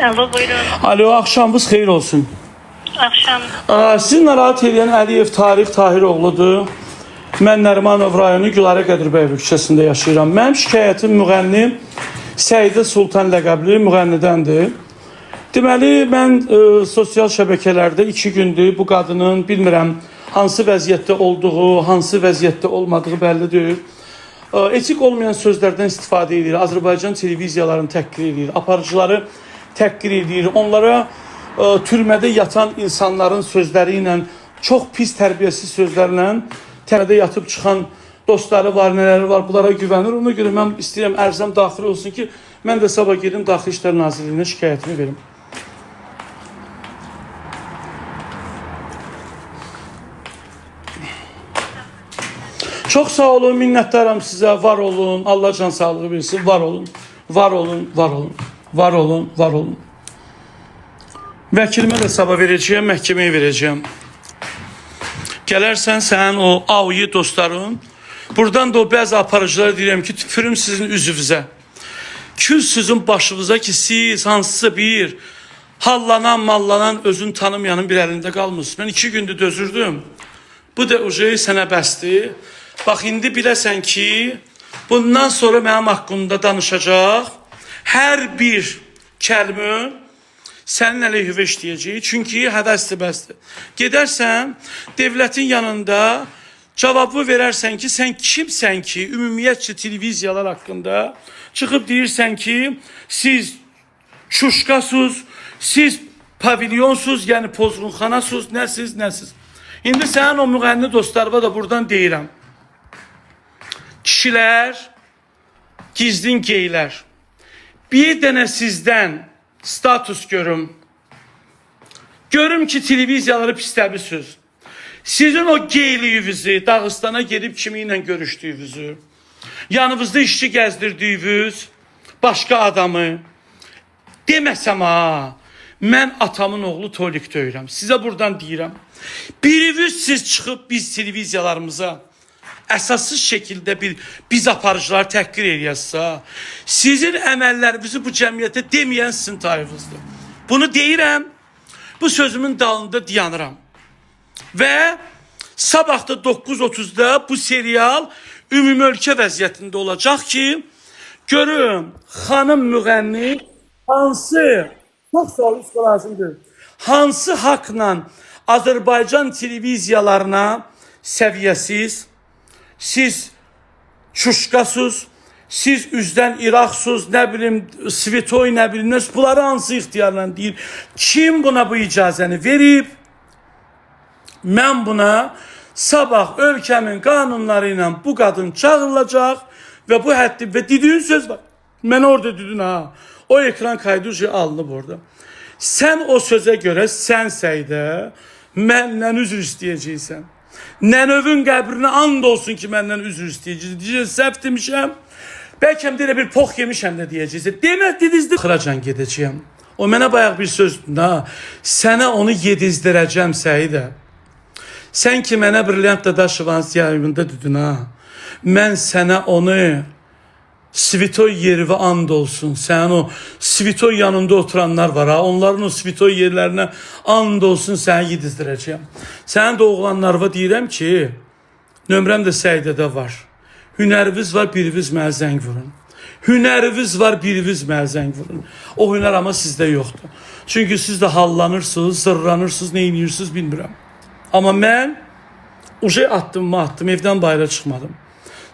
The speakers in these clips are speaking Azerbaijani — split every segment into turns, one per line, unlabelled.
Alo, buyurun.
Alo, axşamınız xeyir olsun.
Axşam.
Sizi narahat edən Əliyev Tariq Tahiroğludur. Mən Nərimanov rayonu Gülarə Qədirbəyev küçəsində yaşayıram. Mənim şikayətim müğənni Səidə Sultan ləqəbli müğənnidəndir. Deməli, mən sosial şəbəkələrdə 2 gündür bu qadının bilmirəm hansı vəziyyətdə olduğu, hansı vəziyyətdə olmadığı bəlli deyil. Etik olmayan sözlərdən istifadə edir, Azərbaycan televiziyalarını təhqir edir, aparıcıları təhqir edir, onlara türmədə yatan insanların sözləri ilə, çox pis tərbiyəsiz sözlərlə türmədə yatıb çıxan dostları var, nələri var, bunlara güvənir. Ona görə mən istəyirəm ərizəm daxil olsun ki, mən də sabah gedim Daxili İşlər Nazirliyinə şikayətimi verim. Çox sağ olun, minnətdaram sizə, var olun, Allah can sağlığı versin, var olun, var olun, var olun, var olun, var olun. Vəkilimə də sabah verəcəyəm, məhkəməyə verəcəyəm. Gələrsən sən o AOY dostların, buradan da o bəzi aparıcılara deyirəm ki, tüpürüm sizin üzünüzə. Kül sizin başınıza ki, siz hansısa bir hallanan, mallanan, özünü tanımayanın bir əlində qalmısınız. Mən 2 gündür dözürdüm. Bu da uje sənə bəsdir. Bax, indi biləsən ki, bundan sonra mənim haqqımda danışacaq hər bir kəlmə sənin əleyhüvə işləyəcək. Çünki həvəsdir, bəsdir. Gedərsən, devlətin yanında cavabı verərsən ki, sən kimsən ki, ümumiyyətcə televiziyalar haqqında çıxıb deyirsən ki, siz çuşkasız, siz pavilyonsuz, yəni pozğunxanasız, nəsiz, nəsiz. İndi sənin o müğənni dostlarıma da buradan deyirəm. Kişilər, gizlin geylər. Bir dənə sizdən status görüm. Görüm ki, televiziyaları pisləmişsiniz. Sizin o geyliyinizi, Dağıstana gedib kimi ilə görüşdüyünüzü, yanınızda işçi gəzdirdiyiniz başqa adamı deməsəm ha, mən atamın oğlu Tolik döyürəm. Sizə buradan deyirəm. Biriniz siz çıxıb biz televiziyalarımıza əsassız şəkildə bir biz aparıcıları təhqir eləyəsə, sizin əməllərinizi bu cəmiyyətə deməyən sizin tayınızdır. Bunu deyirəm, bu sözümün dalında dayanıram. Və sabah da 9:30-da bu serial ümumi ölkə vəziyyətində olacaq ki, görüm xanım müğənni hansı, çox sağ olun, lazımdır, hansı haqla Azərbaycan televiziyalarına səviyyəsiz, siz çuşkasız, siz üzdən İraqsız, nə bilim, Svitoy, nə bilim, bunları hansı ixtiyarla deyir? Kim buna bu icazəni verib? Mən buna sabah ölkəmin qanunları ilə bu qadın çağırılacaq və bu həddi və dediyin söz var. Mən orada dedin ha, o ekran kaydı alınıb orada. Sən o sözə görə, sən Səidə, məndən üzr istəyəcəksən. Nənövün qəbrinə and olsun ki, məndən üzr istəyəcəksən. Deyəcəksən, səhv demişəm, bəlkə də elə bir pox yemişəm də deyəcəksən. Demə, dedizdir. Xıracan gedəcəyəm. O mənə bayaq bir söz dedin ha, sənə onu yedizdirəcəm Səidə. Sən ki mənə Brilliant Dadaşovan yayımında dedin ha, mən sənə onu Svitoy yeri və and olsun. Sənin o Svitoy yanında oturanlar var ha, onların o Svitoy yerlərinə and olsun, səni yedizdirəcəyəm. Sənin də oğlanlarına deyirəm ki, nömrəm də Səidədə var. Hünəriniz var, biriniz mənə zəng vurun. Hünəriniz var, biriniz mənə zəng vurun. O hünər amma sizdə yoxdur. Çünki siz də hallanırsınız, zırranırsınız, nə edirsiniz bilmirəm. Amma mən uje attım, attım, evdən bayıra çıxmadım.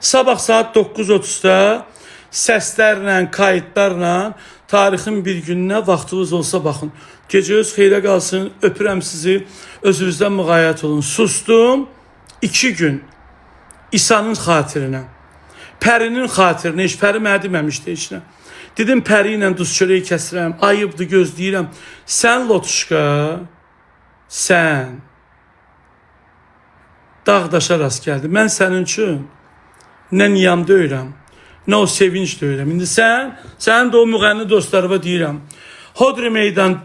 Sabah saat 9:30-da səslərlə, kayıtlarla tarixin bir gününə vaxtınız olsa baxın. Gecə öz xeyrə qalsın, öpürəm sizi, özünüzdən müğayət olun. Sustum 2 gün İsa'nın xatirinə, Pərinin xatirinə, heç Pəri mənə deməmişdi heç nə. Dedim Pəri ilə duz çörəyi kəsirəm, ayıbdır, gözləyirəm. Sən Lotuşka, sən dağ daşa rast gəldi. Mən sənin üçün nə niyam deyirəm, nə o sevinç deyirəm. İndi sən, sənin də o müğənni dostlarıma deyirəm. Hodri meydan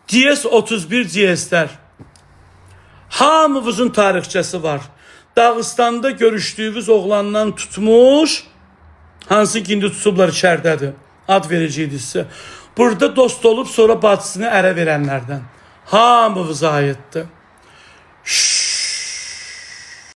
DS31 CS-lər. Hamımızın tarixçəsi var. Dağıstanda görüşdüyümüz oğlandan tutmuş, hansı ki indi tutublar içəridədir. Ad verəcəkdi sizə. Burada dost olub sonra bacısını ərə verənlərdən. Hamınız ayıddır.